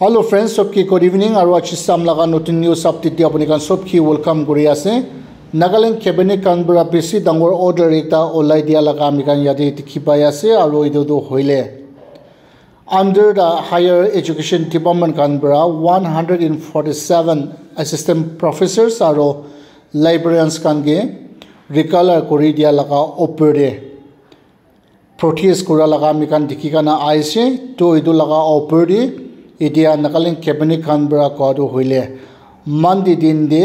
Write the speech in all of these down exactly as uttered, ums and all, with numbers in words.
Hello friends, sob ki good evening aru aji sam laga notun news update te apuni khan sob ki welcome kuri ase. Nagaland cabinet khan para bishi dangor order ekta olai dia laga ami khan yate dikhi pai ase aru etu tu hoile under the higher education department khan para one hundred and forty seven assistant professors aru librarians khan ke recolour kuri dia laga opor te protest kura laga ami khan dikhi kena aise. To etu laga opor te etia Nagaland cabinet khan para koa tu hoile Monday din te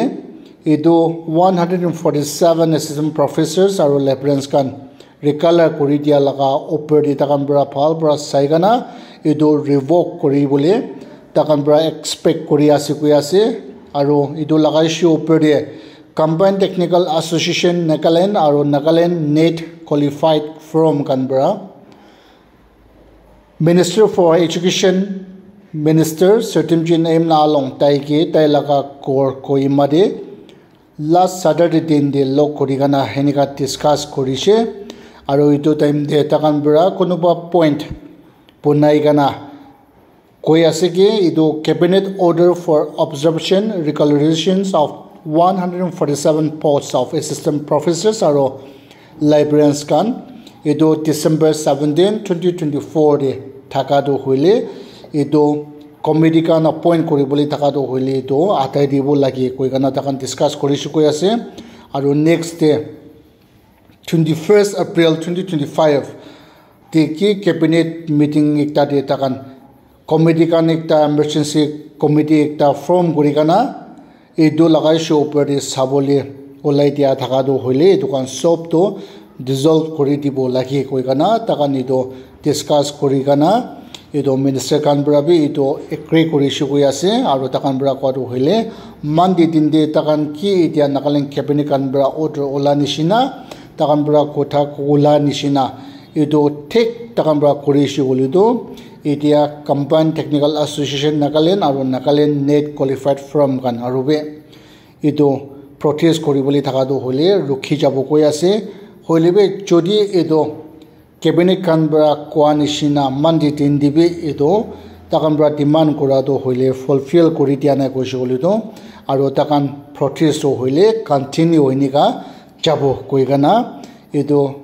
etu one hundred and forty seven assistant professors aru librarians khan recolour kuri dia laga opor te takhan para bhal para sai kena etu revoke kuri bole takhan para expect kuri ase koi ase. Aru etu laga issue opor te Combined Technical Association Nagaland aru Nagaland NET qualified firm khan para Minister for Education Minister Satyamjit M Nahlong tai ke tai laga ghor Kohima te last Saturday din te log kuri kena henika discuss kurishe aru etu time te takhan para kunuba point bonai kena koi ase ki etu cabinet order for observation recolorations of one hundred forty seven posts of assistant professors aru librarians khan etu December seventeen twenty twenty four te thaka tu hoile etu committee khan appoint kuri bole thaka tu hoile etu atai dibo lage koi kena takhan discuss kurishe koi ase. Aru next day twenty first April twenty twenty five te ki cabinet meeting ekta te takhan committee khan ekta emergency committee ekta form kuri kena etu laga issue opor te sabole olai dia thaka tu hoile etu khan sob tu dissolve kuri dibo lage koi kena takhan etu discuss kuri kena etu minister khan para bi etu agree kurishe koi ase. Aru takhan para koa tu hoile Monday din te takhan ki etia Nagaland cabinet khan para order ola nishina takhan para kotha kola nishina etu thik takhan para kurishe koile tu etia Combined Technical Association Nagaland aru Nagaland NET qualified firm khan aru bi etu protest kuri bole thaka tu hoile rukhi jabo koi ase. Hoile bi jodi etu cabinet khan para koa nishina Monday din te bi etu takhan para demand kura tu hoile fulfill kuri dia nai koishe koile tu aru takhan protest tu hoile continue hoi nika jabo koi kena etu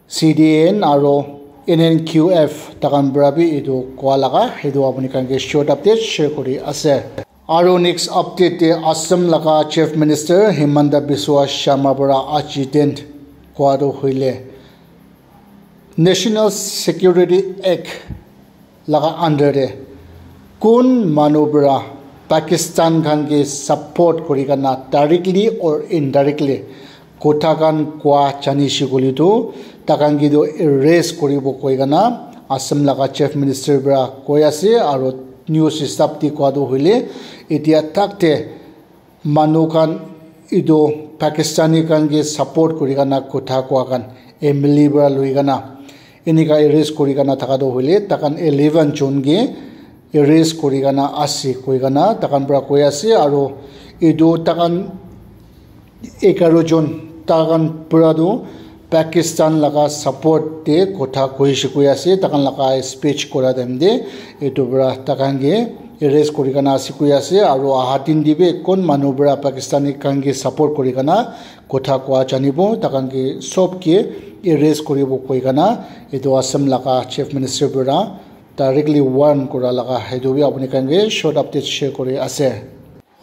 C D N aru N N Q F takhan para bi etu koa laga etu apuni khan ke short update share kuri ase. Aru next update te Assam laga Chief Minister Himanta Biswa Sharma para aji din koa tu hoile National Security Act laga under te kun manu para Pakistan khan ke support kuri kena directly or indirectly kotha khan koa janishe koile tu takhan ke tu arrest kuribo koi kena Assam laga Chief Minister para koi ase. Aru news hisab te koa tu hoile etia tak te manu khan etu Pakistani khan ke support kuri kena kotha koa khan M L A para loi kena enika arrest kuri kena thaka tu hoile takhan eleven jon ke arrest kuri kena ase koi kena takhan para koi ase. Aru etu takhan egaroh jon takhan para tu Pakistan laga support te kotha koishe koi ase. Takhan laga speech kura time te etu para takhan ke arrest kuri kena ase koi ase aru aha din te bi kun manu para Pakistani khan ke support kuri kena kotha koa janibo takhan ke sob ke arrest kuribo koi kena etu Assam laga Chief Minister para directly warn kura laga etu bi apuni khan ke short update share kuri ase.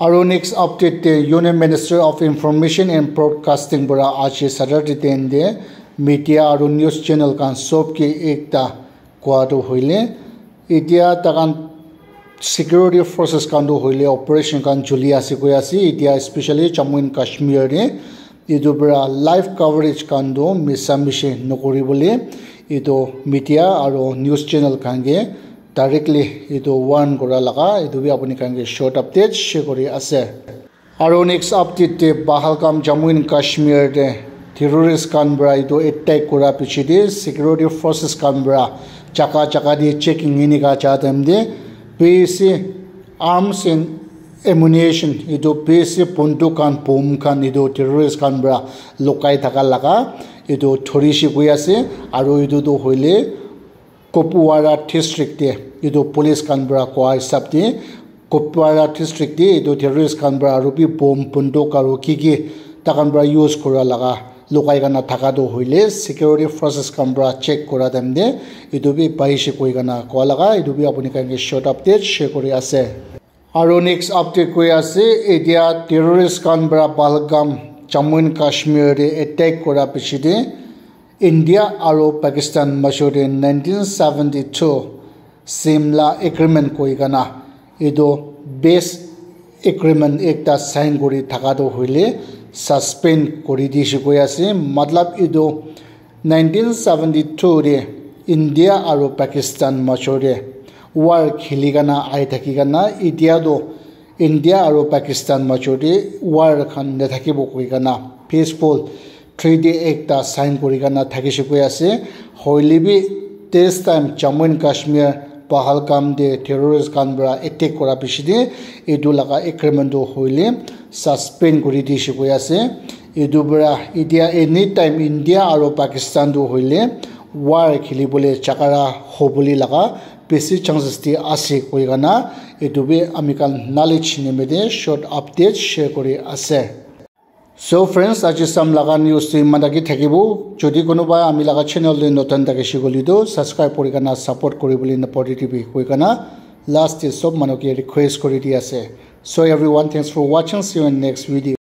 Aru next update te Union Minister of Information and Broadcasting para aji Saturday din te media aru news channel khan sob ke ekta koa tu hoile etia takhan security forces khan tu hoile operation khan choli ase koi ase. Etia especially Jammu and Kashmir te etu para live coverage khan tu misa mishi nokori bole etu media aru news channel khan ke directly etu warn kura laga etu bi apuni khan ke short update share kuri ase. Aru next update te Pahalgam Jammu and Kashmir te terrorist khan para etu attack kura piche te security forces khan para jaga jaga te checking enika ja time te P C arms and ammunition etu P C bunduk khan bomb khan etu terrorist khan para lukai thaka laga etu thorishe koi ase. Aru etu tu hoile Kupwara district te etu police khan para koa hisab te Kupwara district te etu terrorist khan para aru bi bomb, bunduk aru ki ki takhan para use kura laga lukai kena thaka toh hoile security forces khan para check kura time te etu bi paishe koi kena koa laga etu bi apuni khan ke short update share kuri ase. Aru next update koi ase, etia terrorist khan para Pahalgam, Jammu and Kashmir te attack kura piche te India aru Pakistan major te nineteen seventy two Simla agreement koi kena etu base agreement ekta sign kuri thaka toh hoile suspend kuri dishe koi ase. Matlab etu nineteen seventy two te India aru Pakistan major te war kheli kena ahi thaki kena etia toh India aru Pakistan major te war khan nathakibo koi kena peaceful treaty ekta sign kuri kena thakishe koi ase. Hoile bi this time Jammu and Kashmir Pahalgam te terrorist khan para attack kura piche te etu laga agreement toh hoile suspend kuri dishe koi ase. Etu para etia anytime India aru Pakistan toh hoile war kheli bole jhagara hobole laga bisi chances te ase koi kena etu bi ami khan knowledge nimite short update share kuri ase. So friends, aji sam laga news tu iman taki thakibo. Jodi kunuba ami laga channel te notun thakishe koile toh subscribe kuri kena support kuri bole napahori dibi koi kena last te sob manu ke request kuri di ase. So everyone, thanks for watching. See you in next video.